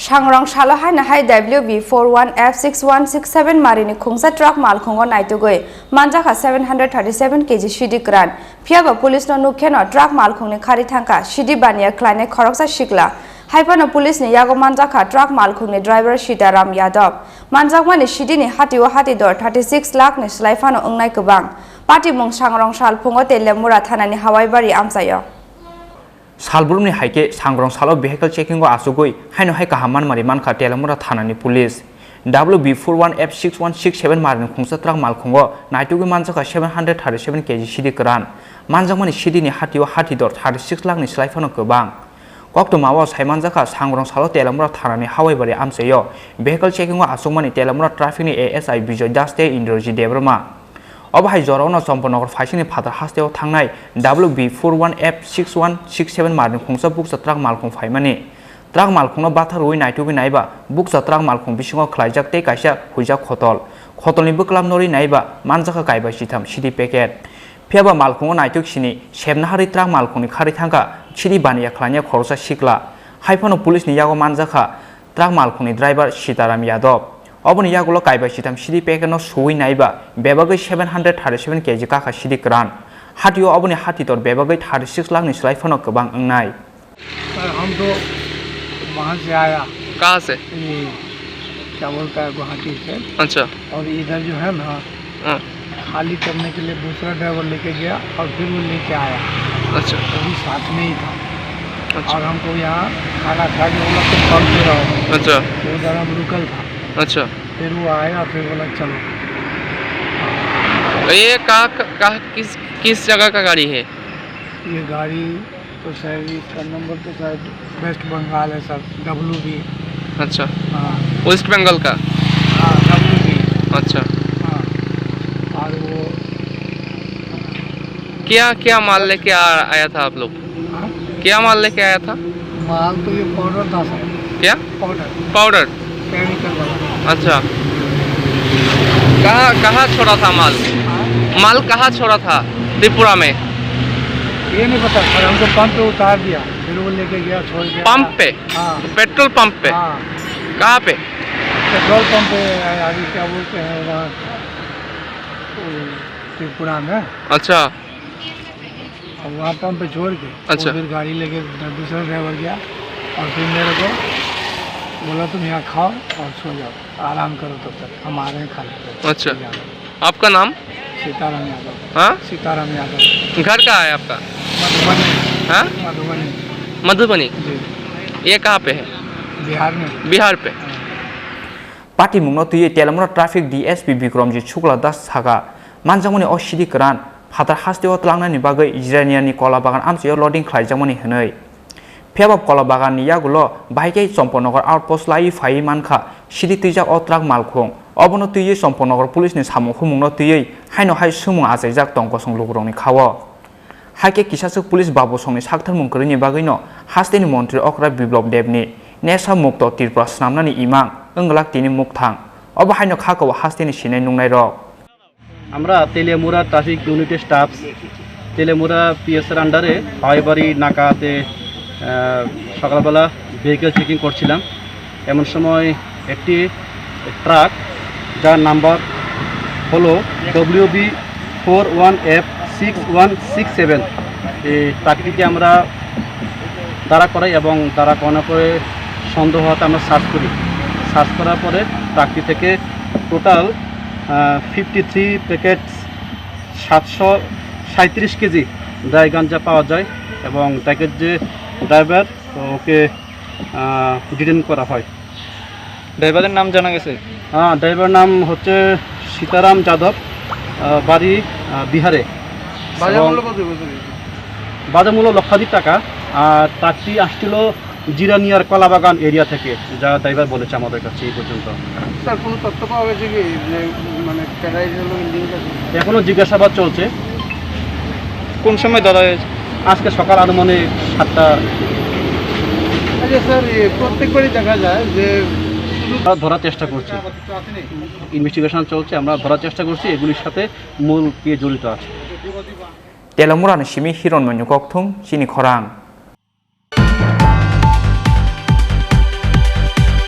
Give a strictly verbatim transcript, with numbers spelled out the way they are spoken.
Sangrong salo haino hai W B four one F six one six seven marini khungsa truck malkhungo naitugwi manjakha seven hundred thirty-seven K G sidi kwran. Phiyaba police no nukkheno truck malkhungni khari thangkha sidi baniya khlainai khoroksa sikla. Haiphano police ni yago manjakha truck malkhungni driver Sitaram Yadav. Manjakmani sidini hatio hati dor thirty six lakh ni slai phano wngnai kwbang. Patimung Sangrong sal phungo Telemura thanani Hawaibari amchaio. Salbrumni hai khe Sangrong salo vehicle checking o achugwi haino hai kaham manmari mankha Telemura thanani police. W B four one F six one six seven marini khungsa truck malkhungo naitugwi manjakha seven hundred thirty-seven K G sidi kwran. Manjakmani sidini hatio hati dor thirty six lakh ni slai phano kwbang. Koktwmao sai manjakha Sangrong salo Telemura thanani Hawaibari amchaio vehicle checking o achukmani Telemura traffic ni A S I Bijoy Das tei Indrajit Debbarma. Obo hai jorao no Chomponagar phaisingni phatar hasteo thangnai W B four one F six one six seven marini khungsa bukcha truck malkhung phaimani. Truck malkhungno batharwi naitugwi naiba bukcha truck malkhung bisingo khlaijak tei kaisa huijak khotol. Khotolni bwklam norwi naiba manjakha kaiba sitham sidi packet. Phiyaba malkhungo naituk sini sebna harwi truck malkhungni khari thangkha sidi baniya khlainai khoroksa sikla. Haiphano police ni yago manjakha truck malkhungni driver Sitaram Yadav. Oboni yagulo kaiba sitham sidi packet no suwi naiba bebagwi seven hundred thirty-seven K G kakha sidi kwran. Hatio oboni hati dor bebagwi thirty six lakh ni slai phano kwbang wngnai. Sir, हम तो वहाँ से आया। कहाँ से? ये, क्या बोलता है, गुवाहाटी से। अच्छा। और इधर जो है ना, हाँ। खाली करने के लिए दूसरा ड्राइवर लेके गया और फिर वो लेके आया। अच्छा। वो भी साथ में ही था। अच्छा। और हमको यहाँ खाना खा के बोला, "तुम पंप पे रहो।" अच्छा। तो उधर हम रुकल था। अच्छा। फिर वो आया, फिर बोला, "चलो।" तो ये कहाँ का, कहाँ, किस, किस जगह का गाड़ी है? ये गाड़ी तो शायद इसका नंबर तो शायद वेस्ट बंगाल है सर, डब्ल्यू बी। अच्छा। हाँ। वेस्ट बंगाल का? हाँ, डब्ल्यू बी। अच्छा। हाँ। और वो क्या, क्या माल लेके आ-, आया था आप लोग? हाँ? क्या माल लेके आया था? माल तो ये पाउडर था सर। क्या? पाउडर। पाउडर? केमिकल वाला। अच्छा। कहाँ, कहाँ छोड़ा था माल? हाँ? माल कहाँ छोड़ा था त्रिपुरा में? ये नहीं पता सर, हमको पंप पे उतार दिया, फिर वो लेके गया, छोड़ गया। पंप पे? हाँ। पेट्रोल पंप पे? हाँ। कहाँ पे? पेट्रोल पंप पे, अभी क्या बोलते हैं वहाँ, वो त्रिपुरा में। अच्छा। और वहाँ पंप पे छोड़ के, अच्छा। वो फिर गाड़ी लेके द-, दूसरा ड्राइवर गया और फिर मेरे को बोला, "तुम यहाँ खाओ और सो जाओ, आराम करो तब तक, हम आ रहे हैं खा लेते हैं।" अच्छा। आपका नाम? सीताराम यादव। हाँ? सीताराम यादव। घर कहाँ है आपका? मधुबनी। हाँ? मधुबनी। मधुबनी? जी। ये कहाँ पे है? बिहार में। बिहार पे? हाँ। Patimungno twiwi Telemura Traffic D S P Bikramjit Shukla Das sakha, manjakmani o sidi kwran phatar hasteo tlangnani bagwi Jiraniani Kola Bagan amchaio loading khlaijakmani hwnwi. Phiyaba Kola Baganni yagulo bahai khe Chomponagar outpost laiwi phaiwi mankha sidi twijak o truck malkhung. Obono twiwi Chomponagar police ni samung humungno twiwi haino hai swngmung achaijak tong kosong lukurokni khao. Hai khe kisaswk police babosongni saktharmung kwrwini bagwino hasteni montri okra Biplab Debni Nesha Mukto Tripura swnamnani imang wng glak tini mukthang. Obo haino kha kabo hasteni sinai nungnairok. আমরা তেলিয়ামুড়া ট্রাফিক ইউনিটের স্টাফস তেলিয়ামুড়া পিএসআর আন্ডারে হাওয়াইবাড়ি নাকাতে, আহ, সকালবেলা vehicle checking করছিলাম। এমন সময় একটি ট্রাক, যার নাম্বার হলো W B four one F six one six seven, এই ট্রাকটিকে আমরা দাঁড়া করাই এবং দাঁড়া করানোর পরে সন্দেহ হতে আমরা সার্চ করি। সার্চ করার পরে ট্রাকটি থেকে টোটাল, আহ, ফিফটি থ্রি প্যাকেট সাতশো সাঁইত্রিশ কেজি ড্রাই গাঞ্জা পাওয়া যায় এবং ট্রাকের যে ড্রাইভার, তো ওকে, আহ, ডিটেইন করা হয়। ড্রাইভারের নাম জানা গেছে? হ্যাঁ, ড্রাইভারের নাম হচ্ছে সীতারাম যাদব, আহ, বাড়ি, আহ, বিহারে। বাজার এবং মূল্য কত বলছিল? বাজার মূল্য লক্ষাধিক টাকা। আর ট্রাকটি আসছিল জিরানিয়ার কলাবাগান এরিয়া থেকে, যা ড্রাইভার বলেছে আমাদের কাছে এই পর্যন্ত। স্যার, কোনো তথ্য পাওয়া গেছে কি যে, মানে, কারা এই ধরনের লিঙ্ক আছে? এখনো জিজ্ঞাসাবাদ চলছে। কোন সময় ধরা হয়েছে? আজকে সকাল আনুমানিক সাতটা। আচ্ছা স্যার, এ, প্রত্যেকবারই দেখা যায় যে আমরা ধরার চেষ্টা করছি। ইনভেস্টিগেশন চলছে, আমরা ধরার চেষ্টা করছি এগুলির সাথে মূল কে জড়িত আছে। Telemurani simi Hiron Manu Kokthung, chini khorang.